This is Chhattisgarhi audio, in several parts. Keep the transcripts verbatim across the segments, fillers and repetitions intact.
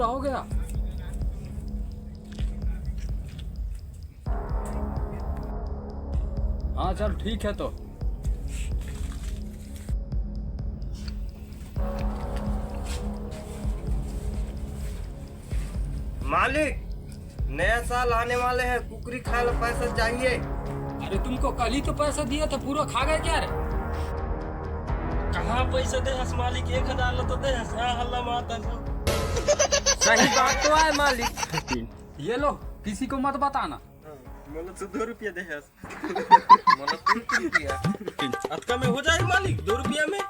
हो गया। हाँ, चल, ठीक है तो। मालिक, नया साल आने वाले हैं, कुकरी खाए ला पैसा चाहिए। अरे, तुमको कल ही तो पैसा दिया था, पूरा खा गए क्या रे? कहाँ पैसा दे हस मालिक, एक हजार ला तो दे हस, हाँ, हल्ला मारता सब। सही बात तो है मालिक। ये लो, किसी को मत बताना। हाँ, मतलब तू दो रुपया दे हस। मतलब तू रुपया। अतका में हो जाए मालिक, दो रुपया में।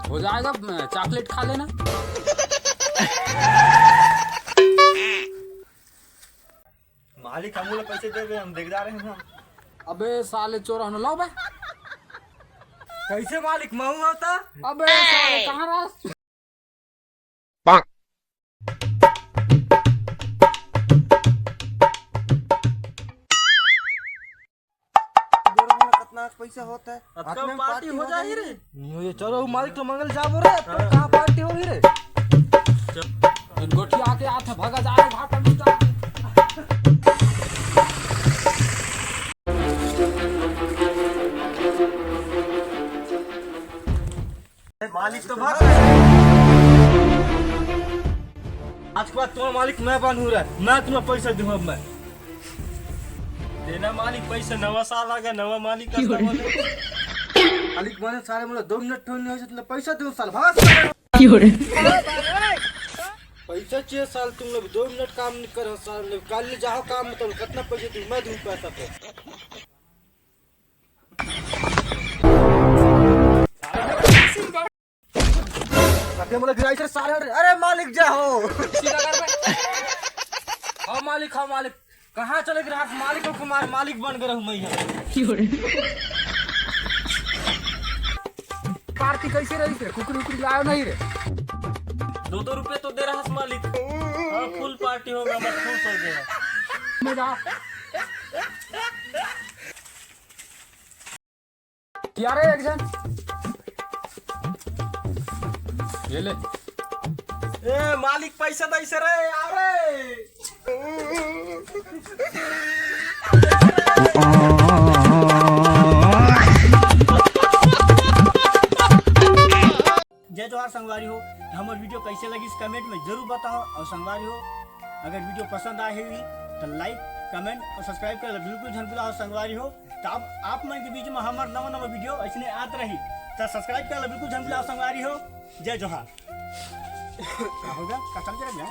हो जाएगा, चॉकलेट खा लेना। मालिक, हमू ला पैसे दे दे, हम दिकदार हैं हम। अबे साले चोर हन, लो बे। कैसे मालिक, महू होता? अबे साले, कहाँ रहा? कितना पैसा होता है? अतका हाथ में पार्टी पार्टी हो हो जाही जाही रे। रे। नहीं हो, ये चलो, मालिक तो मंगल जाबो रे, तो हाँ। कहाँ पार्टी होही रे? चल। गोठिया के हाथ भगा जा रे, घाट में जा। मालिक तो भाग। आज के बाद तुम्हारा मालिक मैं बनू रे, मैं तुम्हें पैसा दूँ अब मैं। देना मालिक पैसा, नवा साल आ गया, नवा मालिक का क्यों रे? मालिक बने सारे, मतलब दो मिनट ठोन नहीं हो सकता, पैसा दो साल भाग। क्यों रे? पैसा चाहिए साल, तुम लोग दो मिनट काम नहीं करो साल, कल जाओ काम में, तुम कितना पैसा दूँ, मैं दूँ पैसा तो। अबे मोला गिराई से सारे हट रे। अरे मालिक जय हो। सीधा कर बे। हाँ मालिक, हाँ मालिक। कहाँ चले गिरा मालिक को कुमार, मालिक बन गए रहूँ मैं यहाँ। पार्टी कैसे रही थे? कुकरी उकरी लायो नहीं रे? दो दो रुपये तो दे रहा है मालिक। हाँ, फुल पार्टी होगा, मैं खुश हो गया। मैं जा। यार एक जन ये ले। ए मालिक पैसा दैसे रे, आ रे। जय जोहार संगवारी हो, हमर वीडियो कैसे लगिस कमेंट में जरूर बताओ। और संगवारी हो, अगर वीडियो पसंद आए हुई तो लाइक, कमेंट और सब्सक्राइब कर बिल्कुल झन भुलाओ संगवारी हो। तो आप, आप मन के बीच में हमर नवा नवा वीडियो ऐसने आत रही, तो सब्सक्राइब कर बिल्कुल झन भुलाओ संगवारी हो। जय जोहार। का होगा? का चल गया?